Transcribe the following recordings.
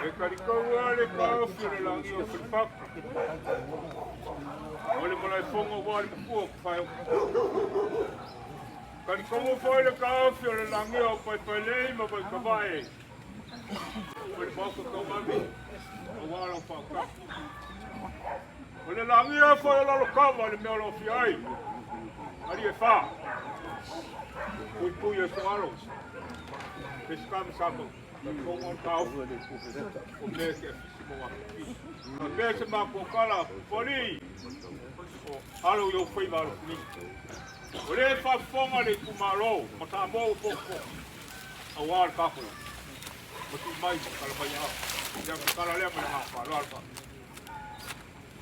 E kalikau lava le taofi o le lagi o Falefaka, o le malaefono aua le makua o Tafaeoto. Kalikaua foi le taofi o le lagi o Paepaelei ma Vaitavae, o le maota tauave aua lau faataga. O le lagia foi o Lalokava le mea o lo o afia ai alii e fa, Puipui e Soalo, Peseta ma Samau, Talitonu o le taofi o mea e te afisi ma wapiti. Faapea se matou tala, Pupualii, o alo i ou faiva alofilima. O lea e faafofoga le itumalo ma Samoa ua potopoto aua le tatou matuu mai ma tala mai ao. Ia tatala lea ma le agaga faaaloalo. Faafetai.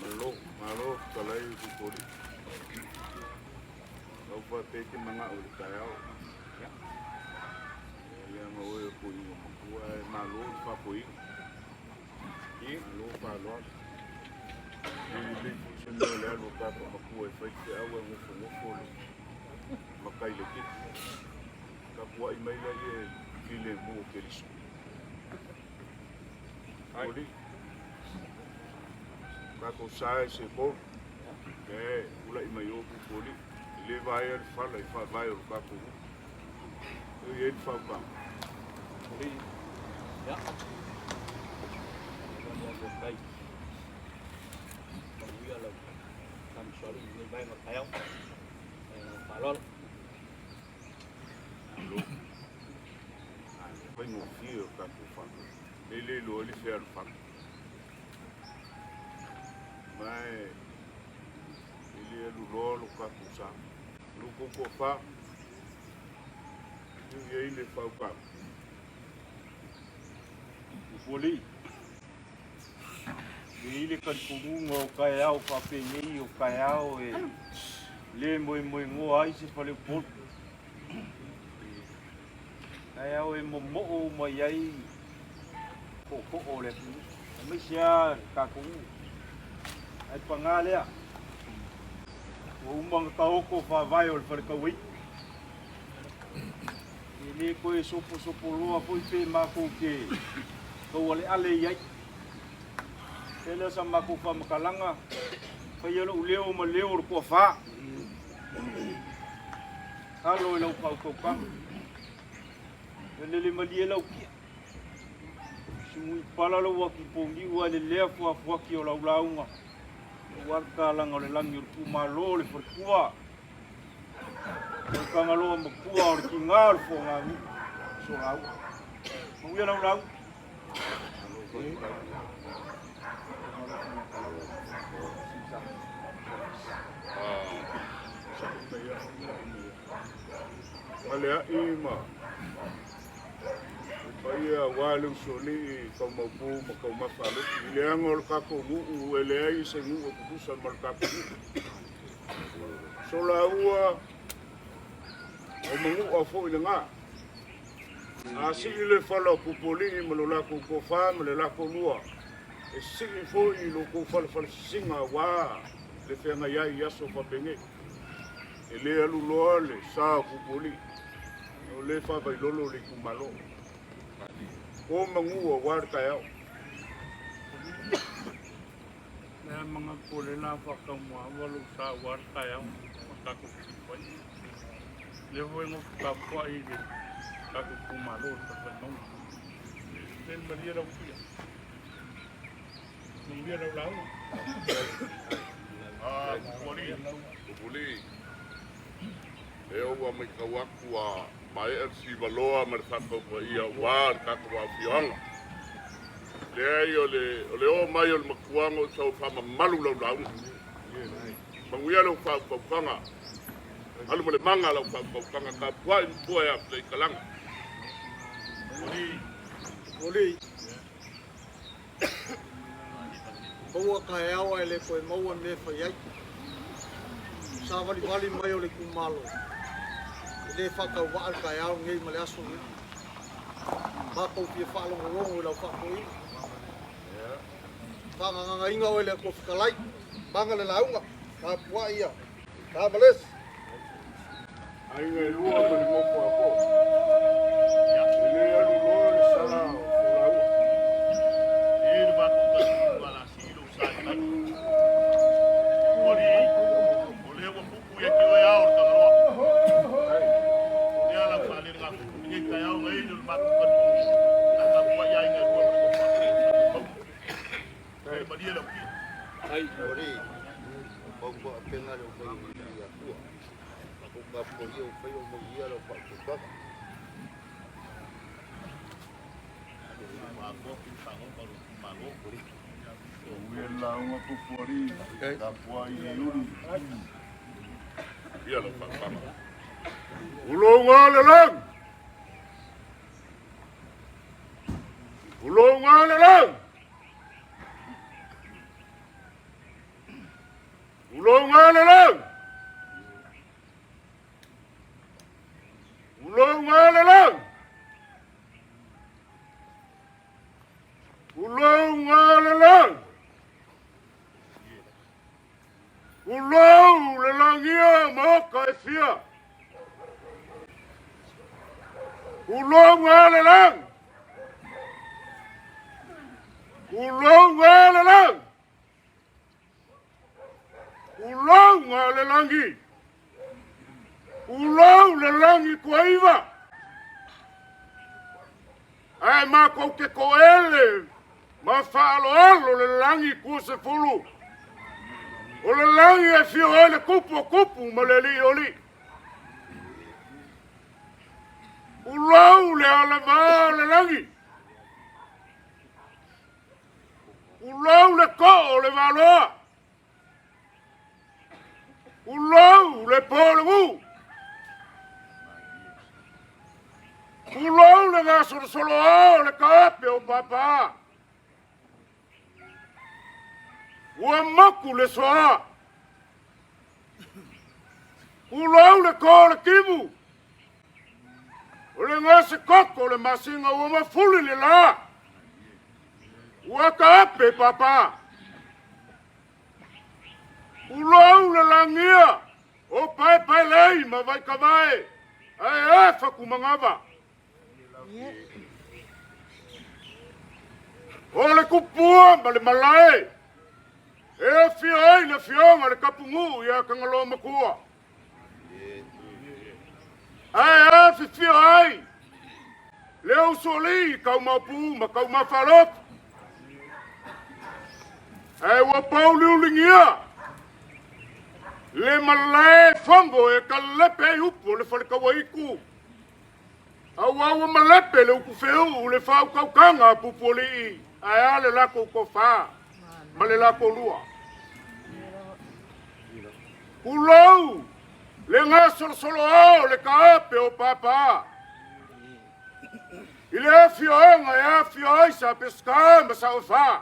Malo, malo fetalai i Pupuli. Lau faapea e te manao i le taeao. Ia leaga oe o toeaina matua ae malo le faafoeina. Malo faaaloalo. E le lelei foi se mea o le alu a tagata matua e fai le feau ae nofonofo le matai laitiiti. Tapuai mai laia i le filemu o Keriso. Pupuli. Tatou sa e se tolu. E tulai mai o Pupuli. E le vaea le fala i faavae o le tatou nuu. E i ai le fautuaga. Ia. Faafetai. Manuia lau faamusualu i lenei vaega o le taeao. Faaaloalo. Malo. Faigofie o tatou fala. E le iloa ai le fea o le fala. Ma e le alu loa lo tatou sa. Lo tou toafa, e i ai le fautuaga. Upualii, e i ai le talitonuga o taeao faapenei o taeao e le moemoenoa ai se faleupolu. Taeao e momoo mai ai tootoo o le atunuu, aemaise lava le tatou nuu. Ae paga lea, Ua uma ona taoto faavae o le Falekauai'a. E le toe soposopoloa foi pe matou te taualeale i ai. Pei lea o sa matou faamatalaga, faia lou leo ma leo o le toafa. Alo i lau faautautaga. Ia lele malie lau tia. Sugui pala lou ati pouniu ae lelea fuafuati o lau lauga. Aua le tatalaga o le lagi o le itumalo o le faletua. O le Tagaloa matua o le tiga o le foaganuu. Solaua. Manuia lau lauga. Faleai ma le paia aua le usoalii Taumaupu ma Taumafa-a-Lupe. I leaga o le tatou nuu e leai se nuu e tutusa ma le tatou nuu. Solaua o Manua foi lena. A sii le fala o Pupualii ma lo latou toafa ma le latou lua, e sii foi lo outou falefalesisiga aua le feagai ai i aso faapenei. E le alu loa le sa o Pupualii, o lea e faavailolo le itumalo. O manu aua le taeao. Lea manatu o lea la faataumuaava lou sa aua le taeao o tatou fesilafai. Lea foi na ou tapuai i le tatou itumalo o le Fale Vaimauga. Lele malie lau tia. Manuia lau lauga. Ah, Pupuli. Pupuli. Lea ua matau atu ua maea le sivaloa ma le faataupaia aua le tatou afioaga. Leai, o le, o le oo mai o le matuaga o sau faamamalu lau lauga. Manuia lau faautautaga. Alu ma le maga lau faautautaga, tapuai matua ia Faleikalaga. Oli. Maua taeao ae le toe maua mea e fai ai. Savalivali mai o le itumalo, e le faatauvaa le taeao lenei ma le aso lenei. Matou fia faalogologo i lau faafoeina. Faagagagaina oe le Atua Fetalai, maga le lauga, tapuai ia Tamalesi. Aiga e lua ma le nofo a po. E le alu loa le sa o Solaua. E le matou taliu ala sii lou sa i lagi. Ua o lea ua pupu ia te oe ao o le Tagaloa. O lea lau faalelegafulu i lenei taeao na ili o le matou taliu na tapuai aiga e lua ma le nofo a po. Lele malie lau tia. Ori, pau toa penga le o fai i atua. Ko ka po ia o fai o mau ia lau faautautaga. Manuia le lauga Pupualii, tapuai i uli. Ia lau faautaga. Ulouga le lagi! Ulouga le lagi! Ulouga le lagi! Ulouga le lagi! Ulouga le lagi! Ulou le lagia ma oka e fia! Ulouga le lagi! Ulouga le lagi! Ulouga le lagi! Ulou le lagi tuaiva! Ae matou te toele ma faaaloalo le lagi tuasefulu. O le lagi e afio ai le tupu o tupu ma le alii o alii. Ulou le alavā o le lagi. Ulou le too o le valoa. Ulou le po o le ū. Ulou le gasolosoloa o le kaape o papa. Ua moku le soa. Ulou le kō o le timu. O le gasekoko o le masina ua mafuli le la. Ua kaape papa. Ulou le lagia. O Paepaelei ma Vaikavae, ae e Fakumagava. O le kupua ma le malae, e afio ai le afioga le Kapunuu ia Tagaloa Makua. Ae afifio ai le usoalii Kaumaopu ma Kaumafalofu. Ae ua pouliuligia le malae fogo e kalepe ai upu o le falekauaiku. Aua ua malepe le ukufeuu le faaukaukanga a Pupualii, ae a le lakou tofa ma le lakou lua. Tulou le gasolosolo o le kaape o Papa i le afioaga e afio ai sa Peseta ma Saofa.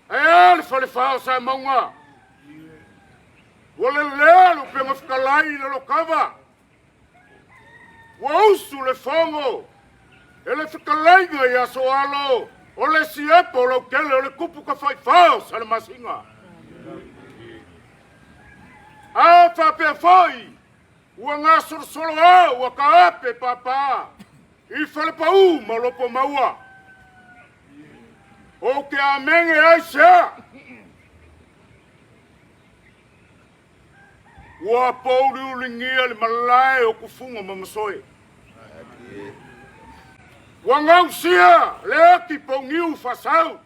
Ae a le falefa o Samauga? Ua lelea le upega fetalai i Lalokava. Ua usu le fogo e le fetalaiga ia Soalo o le siepo o Lautele o le tupu tafaifa o Salamasina. A faapea foi ua gasolosolo a ua taape papa i Falepau ma Lopomaua. Ou te amene ai sea. Ua pouliuligia le malae o Tufuga ma Masoe. Ua gausia le ati pouniu faasau.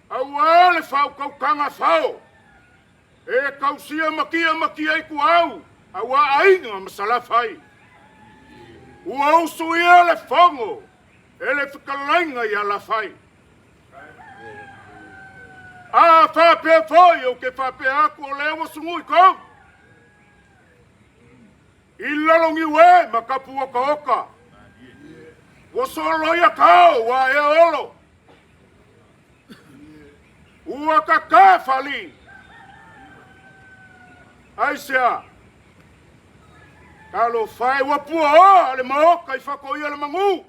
Aua le faautautaga fao e tausia matia matia i tuau aua aiga ma Salafai. Ua usuia le fono e le fetalaiga ia Lafai. A faapea foi ou te faapea atu o lea ua sugui kou i lalogiu e ma kapu otaota. Ua soloia kao ua ea olo. Ua kaka fali. Aisea? Talofa e ua puaoa le maoka i fakoia le magu.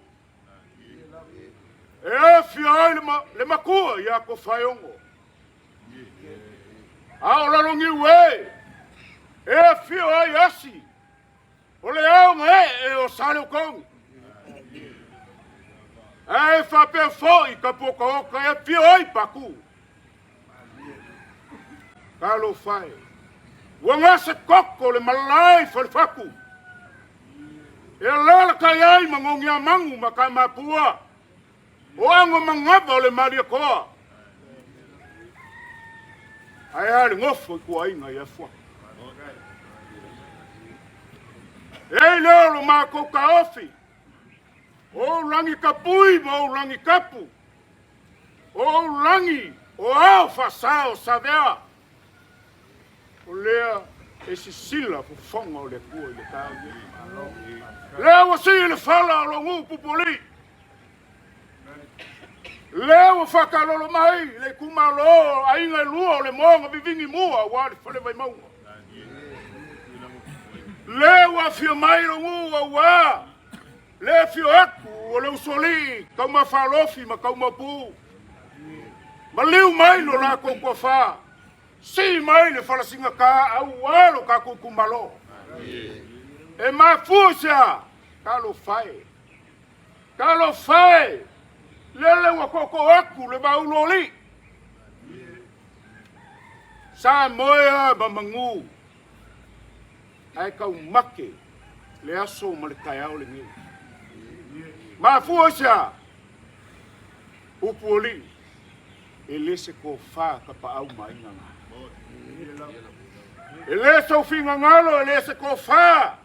E afia ai le makua ia Tofaeono. A o Lalogiu e, e afio ai Asi, o le aoga ee o Saleokogi. Ae faapea foi Kapuokaoka e afio ai Paku. Talofa e, ua gase koko le malae i Falefatu. E alalatai ai ma Gogiamagu ma Tamapua, o ago manava o le Malietoa. Ae a le nofo i tuaiga i Afuafu. E i lea o lo matou taofi, o ou lagi tapui ma ou lagi tapu, O ou lagi, o ao faasa o Savea, o lea e sisila fofoga o le Atua i le taeao nei. Lea ua sii le fala o lou nuu pupuli. Lea ua faatalolo mai le itumalo o aiga e lua o le moa vivigi mua aua le fale Vaimauga. Lea ua afio mai lou nuu aua Le afio atu o le usoalii Taumafalofi ma Taumapu, maliu mai lo latou toafa, sii mai le falasigata aua lo tatou itumalo. E mafua i se a? Talofa e! Talofa e! Lele ua tootoo atu le vaulo o alii. Sa moea ma magu ae taumate le aso ma le taeao lenei. Mafua i se a? Upu alii, e le se tofa tapaau ma aiga na. E le sou finagalo, e le se tofa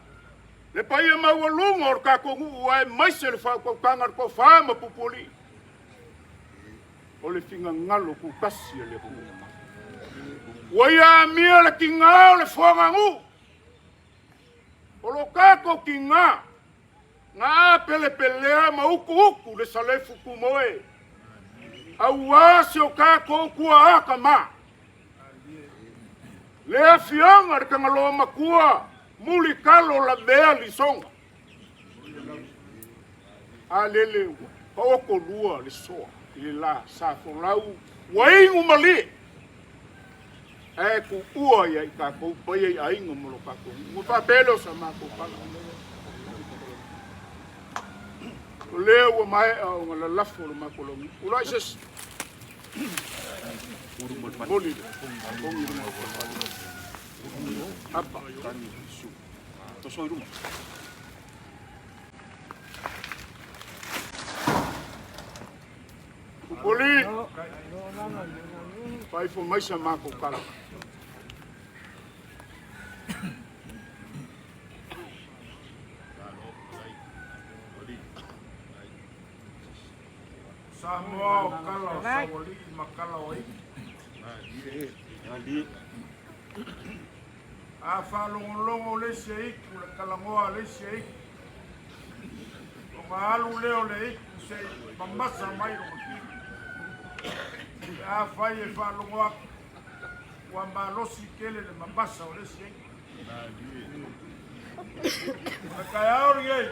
le paia maualuga o le tatou nuu aemaise le faautautaga le tofa ma Pupualii. O le finagalo tutasi a le Atua. Ua ia amia le tiga o le foaganuu. O lo tatou tiga, na apelepelea ma utuutu le salefu tumoe, aua si o tatou tuaa tama. Le afioga le Tagaloa Matua, Mulitalo Lavea Lisoga. A lele ua taoto lua le soa i le la sa folau ua inu malie. Ae tuua ia i tatou paia i aiga ma lo tatou nuu. Ua faapea lea o sa matou tala. O lea ua maea ona lalafo le matou launiu. Ulai se isi. Moli le togi le matou fale. Apa. Tosoi luma. Pupuli! Faifo mai sa matou tala. Samoa o kala o Saualii ma kala o Ivi. A faalogologo le isi e iku le kalagoa a le isi e iku. Ona alu lea o le iku se i mamasa mai lona tino. Pe afai e faalogo atu, ua malosi tele le mamasa o le isi e iku. O le taeao lenei,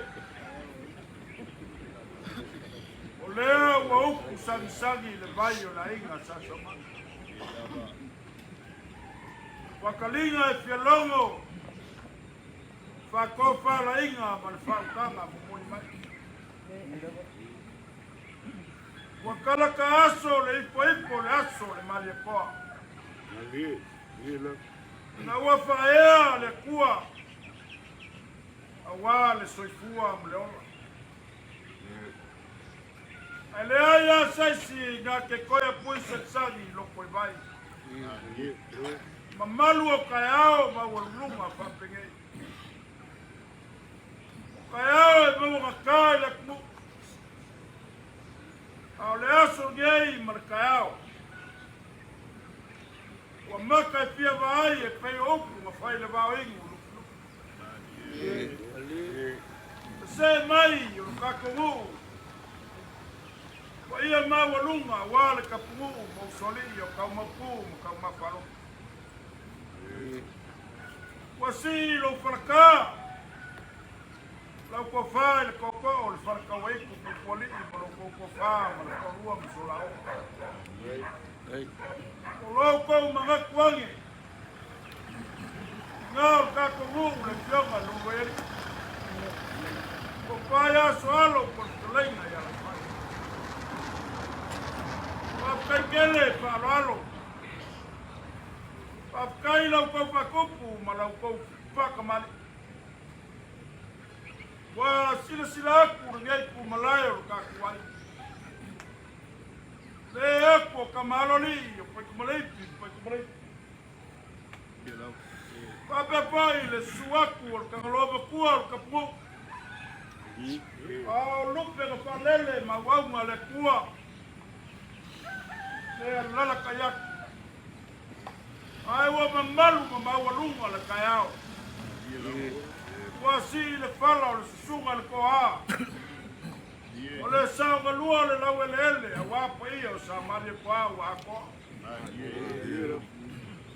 o lea ua upu sagisagi le vai o le aiga Sa Saumanu. Ua taliga e fia logo faatofalaiga ma le faautaga momoli mai. Ua talaka aso le ipoipo o le aso o le Malietoa. Ina ua faaea le Atua aua le soifua ma le ola. Ae leai lava se isi na te toe apui sagisagi i loko i vai. Mamalu o taeao maualuluga faapenei. O taeao e mauagata i le atunuu. A o le aso lenei ma le taeao, ua mata e fia vaai e pei o upu na fai i le vaoinu o Lufilufi. Sese mai o le tatou nuu, paia maualuga aua le tapunuu ma usoalii o Taumaupu ma Taumafaloto. Ua sii lou falaka, lau tofa i le tootoo o le Faletauaitu Pupualii ma lo outou tofa ma le toalua ma Solaoa. O lo outou manatu age, Ina o le tatou nuu le afioga i Luluaialii. Ua pae aso alo po le fetalaiga i Alafai. Faafetai tele faaaloalo. Faafetai i la outou faatupu ma la outou faatamalii. Ua silasila atu lenei tumalae o le tatou aiga. Le atu o Tama Aloalii o Paikumaleipi ma Paikumaleipi. Faapea foi le susu atu o le Tagaloa Matua o le Tapunuu. A o lupe na faalele ma auauna a le Atua, le alalatai atu. Ae ua mamalu ma maualuga le taeao. Ua sii le fala o le susuga i le toa. O le saogalua o le laueleele aua paia o Samaria toa ua atoa.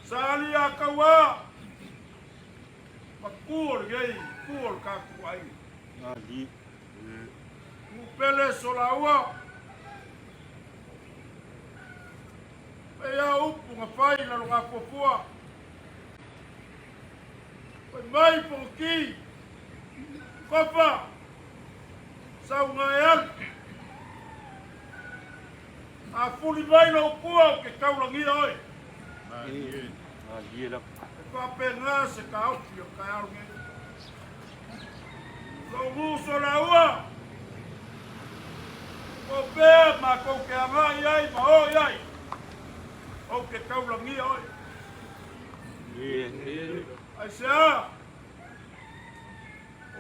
Sa ali a tauā ma ku o lenei ku o le tatou aiga. Nuu pele solaua pei a upu na fai i lalogafuafua. Fai mai Pogaki, Kofa, sauga e alu. A fuli mai lou pua ou te taulagia oe. E faapena se taofi o le taeao lenei. Lou uso laua, po o fea matou te agai ai ma o i ai, ou te taulagia oe. Aisea?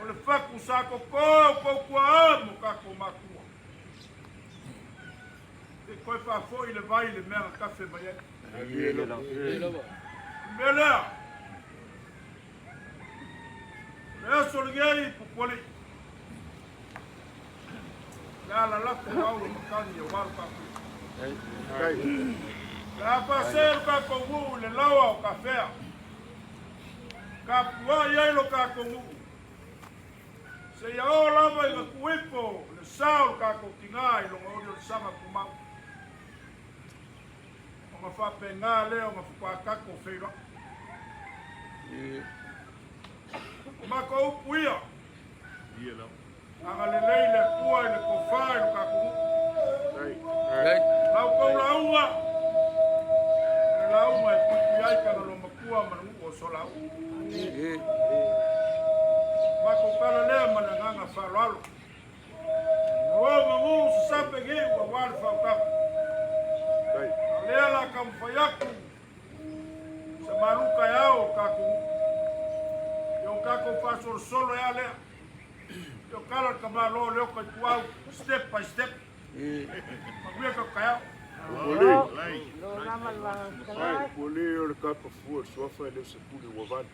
O le fatu sa toto o tou tuaa mo tatou matua. Se i toe faafoi le vai i le mea na tafe mai ai. O le mea lea, o le aso lenei i Pupualii, o le a lalafo au e matagi aua lo tatou. O le a faasee lo tatou nuu i le laoa o Tafea. Tapuai ai lo tatou nuu. Seia oo lava ina tuipo le sa o le tatou tina i lona oli o le saga tumau. Ona faapena lea ona faatoa tatou feiloai. O matou upu ia, agalelei le Atua i le tofa i lo tatou nuu. La outou lauga, o le lauga e puipui ai Tagaloamatua ma le nuu o Solaua. Matou tala lea ma le agaga faaaloalo. O manu sasape nei aua le faautaga. A o lea la taumafai atu se malu taeao o tatou nuu. Ia o tatou faasolosolo ea lea. Ia o tala le tamaloa o Leota i Tuau, step by step. Manuia tatou taeao. Ua le o le kapafua o le suafa e le o se pule ua vale.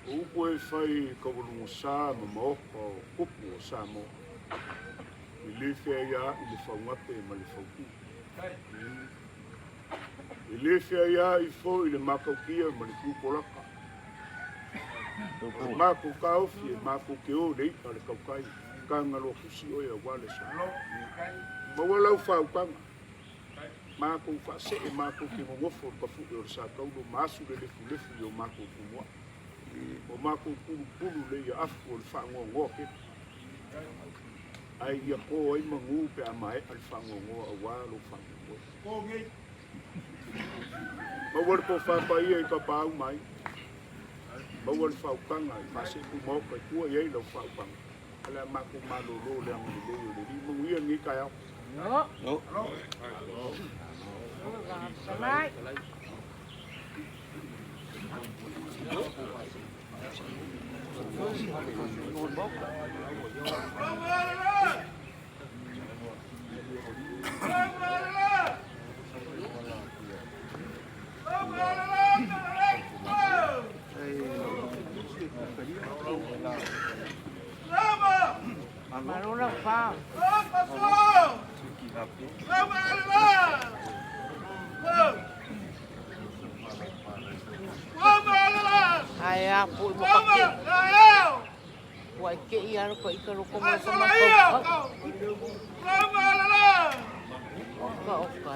O upu e fai i taualugasa ma maota o tupu o Samoa, e le feaiaai le faugape ma le fautu. E le feaiaai foi le matautia ma le tupolaka. O le matou taofi e matou te o i le i'a a le tautai, Tagaloa tusi oe aua le aso. Maua lau faautaga. Matou faasee matou te nonofo i le tafue o le Satauro ma asu le lefulefu i o matou tumuai. O matou pulupulu le ia afu o le faanoanoa tele. Ae ia to ai manu pe a maea le faanoanoa aua lou faamoemoe. Maua le tofa paia i Tapaau ma Aiga. Maua le faautaga i Fasepu Maota e tua i ai lau faautaga. O le a matou malolo i le agalelei o le Alii. Manuia lenei taeao. Ae a pui mo ka ke. Ua i ke i alo ka ika loko mo ka makau. Oka oka.